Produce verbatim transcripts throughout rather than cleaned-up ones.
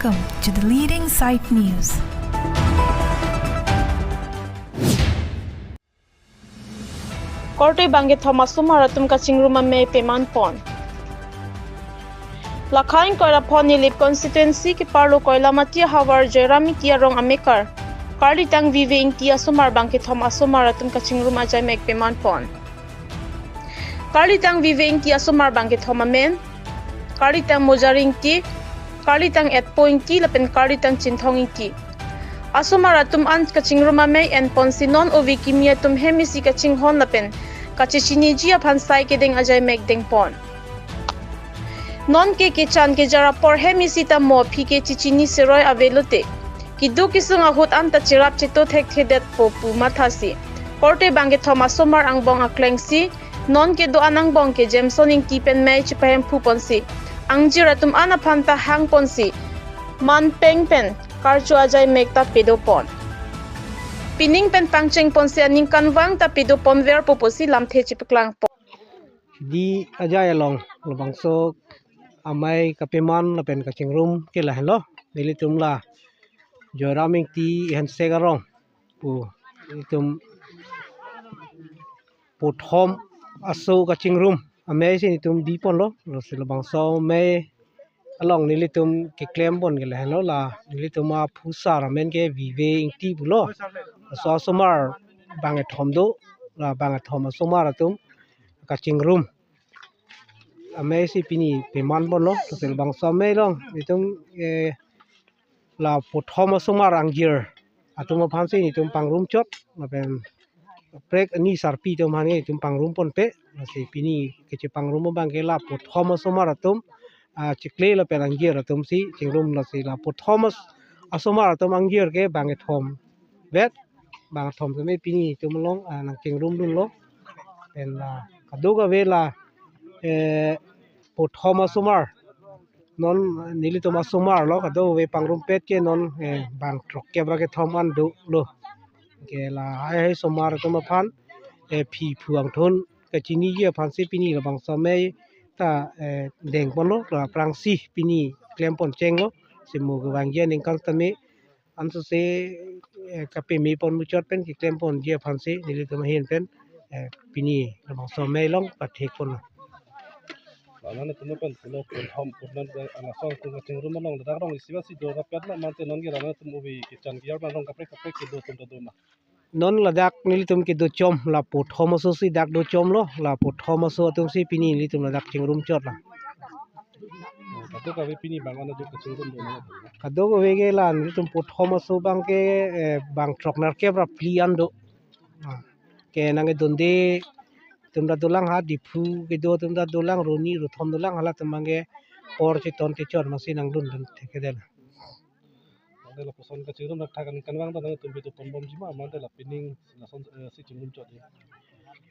Welcome to the leading site news. Korte bangkethom asomar atum kachingrum amei peman pon. Lakha ingkoi ra pho Nilip constituency keparlo Koilamati ahavar Joyram Ingti arong amekar karlitang Vive Ingti asomar bangkethom asomar atum kachingrum ajaimek peman pon. Karlitang Vive Ingti asomar bangkethom amen, karlitang Mojari Ingti, karlitang Etpo Ingti lapen karlitang Chinthong Ingti. Asomar atum an kachingrum amei en ponsi non ove kimi atum hem isi kachinghon lapen kachechiniji aphan sai kedeng ajaimek deng pon. Non ke kechan kejar apor hem isi ta mo aphi ke chechini seroi avelote, keduk kesung ahut an ta cherap cheto thekthedetpo pu mathasi korte bangkethom asomar angbong aklengsi non kedo-an angbong ke Jameson Ingti pen mei chepahemphu ponsi angjir atum an aphan ta hang ponsi manpeng pen karcho ajaimek ta pedo pon. Pining pen pangcheng ponsi aningkanvang ta pedo ponverpo pusi lamthe chepaklang pon. Di ajai along labangso amei kapeman lapen kachingrum ke lahenlo. Nelitum la Joyram Ingti hensek arong pu itum pothom aso kachingrum amei si nelitum biponlo. Lasi labangso amei along nelitum keklem pon ke lahenlo, la nelitum aphusar amen ke Vive Ingti pulo. Laso asomar bangkethom do, la bangkethom asomar atum kachingrum amei si pini peman ponlo. Lasi labangso amei along nelitum, eh, la pothom asomar angjir atum aphansi nelitum pangrum chot lapen kaprek ani sarpi atum aphan nelitum pangrum ponpe. Lasi pini kechepangrum abang ke la pothom asomar atum, ah, chikle lapen angjir atum si chingrum. Lasi la pothom as-, asomar atum angjir ke bangkethom vet, bangkethom tame pini itum along, ah, nangchingrumdunlo. Pen la kadokave la, eh, pothom asomar, non nelitum asomar lo, kadokave pangrumpet ke non, eh, bang throkkep ra kethom an dolo. Ke lahai hai asomar atum aphan, eh, phi phu angthun kachiniji aphansi pini labangso amei ta, eh, deng ponlo, la aphrangsi pini klem pon chenglo. Si mo kevangji aningkan tame ansose, eh, kapeme pon muchot pen keklem ponji aphansi nelitum ahin pen, eh, pini labangso amei along pathek ponlo. Laman atum pen pulo pun hom pun non, eh, alasong atum kachingrum along ladak rong isi basi do rapet la mante non ke laman atum ove kechan kejar ma rong kaprek kaprek kedo atum ta do ma. Non ladak nelitum kedo chom, la pothom aso si dak do chomlo, la pothom aso atum si pini nelitum ladak chingrum chot la. Kadokave pini bang ana do kachingrum do na. Kadokave ke la nelitum pothom aso abang ke, eh, bang throk nerkep ra phli an do. Ah, ke nangkedunde atum ta dolang ha, Diphu kedo atum ta dolang, roni ruthom dolang, halatum abang ke apor cheton techot masi nangdundun thekthedetlo. Mante lapuson kachingrum thakthak aningkanvang ta nangtum bitu ponbomji ma, mante la pining lason, eh, si chingrum chot ni.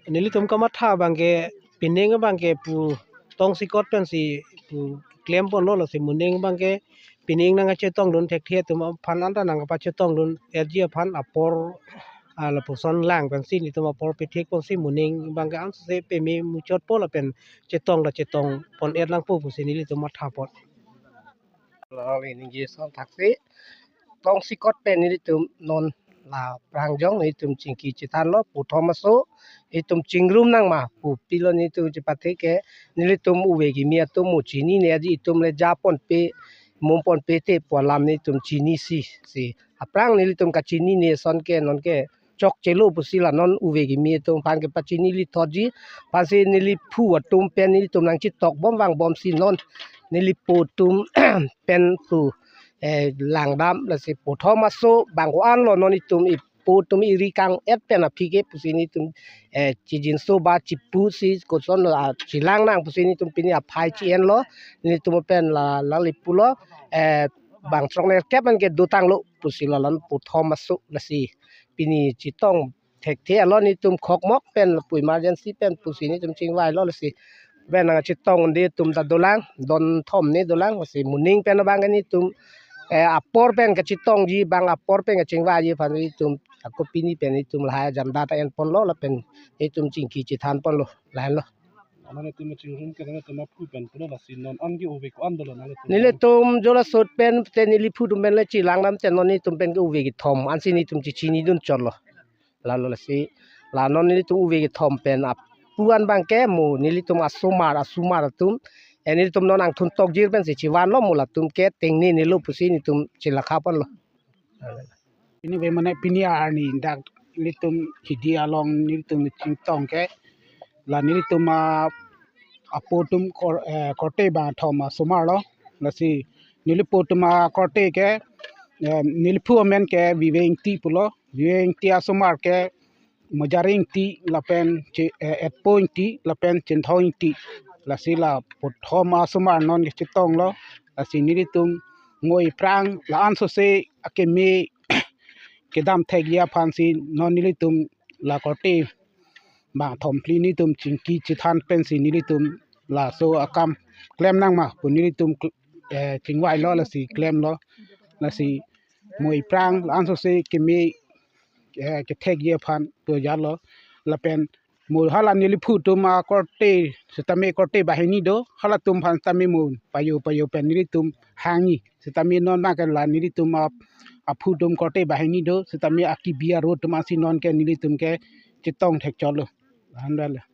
Nelitum kamatha abang ke pining abang ke pu tongsekot pensi pu klem ponlo, lasi moning abang ke pining nangkachetongdun thekthe atum aphan anta nangkapachetongdun-etji aphan apor, ah, lapuson lang pensi nelitum apor pethek ponsi moning abang ke ansose peme muchotpo lapen chetong ta chetong pon-et nangpo pusi nelitum matha pon. Lalo ningje son thaksi tongsekot pen nelitum non la prangjong nelitum chingki chethanlo, pothom aso nelitum chingrum nang ma pu pilo nelitum chepathe ke nelitum ove kimi atum mo chinine aji itum le ja ponpe, mum ponpe te pu alam nelitum chinisi, si aphrang nelitum kachinine ason ke non ke chokchelo pusi la non ove kimi atum aphan kepachinili thotji aphansi neli phu atum pen nelitum nangchetokbom vangbomsi non neli po atum pen pu, eh, langdam, lasi pothom aso bang ko-anlo non itum ipo atum iri kang-et pen aphi ke pusi nelitum, eh, chijinso ba chipusi kosonlo, ah, chelang nang pusi nelitum pini aphai chi-enlo, nelitum pen la langli pulo, eh, bang throk nerkep an ke dotanglo pusi la non pothom aso, lasi pini chetong thekthe along nelitum khokmok pen lapu emergency pen pusi nelitum chingvailo, lasi pen nangchetongde atum ta dolang, don thom ne dolang, lasi moning pen abang ke nelitum, eh, apor pen kachetongji bang apor pen kachingvaiji aphan nelitum ako pini pen nelitum lahai ajamda ta en ponlo lapen nelitum chingki chethan ponlo, lahenlo. Nanglitum chingrum ke nanglitum aphu pen pulo, lasi non an ke-ove ko-an dolo nanglitum? Nelitum jola sot pen te neliphu atum pen le chelang dam te non nelitum pen ke-ove kethom ansi nelitum chechinidun chotlo. Lalo lasi la non nelitum ove kethom pen aphu an abang ke mo nelitum asomar asomar atum, eh, nelitum non angthun tokjir pensi chevanlo, mo latum ke tengne nelo pusi nelitum chelakha ponlo. Pini ve mane pini arni dak nelitum hidi along nelitum chingtong ke la nelitum a apo atum kor-, eh, korte bangthom asomar lo. Lasi nelipo atum akorte ke, eh, neliphu amen ke Vive Ingti pulo. Vive Ingti asomar ke Mojari Ingti lapen Che-, eh, Etpo Ingti lapen Chinthong Ingti. Lasi la pothom asomar non ke chetonglo. Lasi nelitum mo aphrang la-an sose akeme kedam thekji aphansi non nelitum la korte bangthom phli nelitum chingki chethan pensi nelitum laso akam klem nangma pu nelitum kl-, eh, chingvailo, lasi klemlo. Lasi mo aphrang la-an sose keme, eh, kethekji aphan to jalo. Lapen mo hala neliphu atum akorte sitame korte banghini do, halatum aphan sitame mo payo payo pen nelitum hangji. Sitame non abang ke la nelitum ap-, aphu atum korte banghini do, sitame akibi aro atum ansi non ke nelitum ke chetong thek chotlo. Alhamdulillah.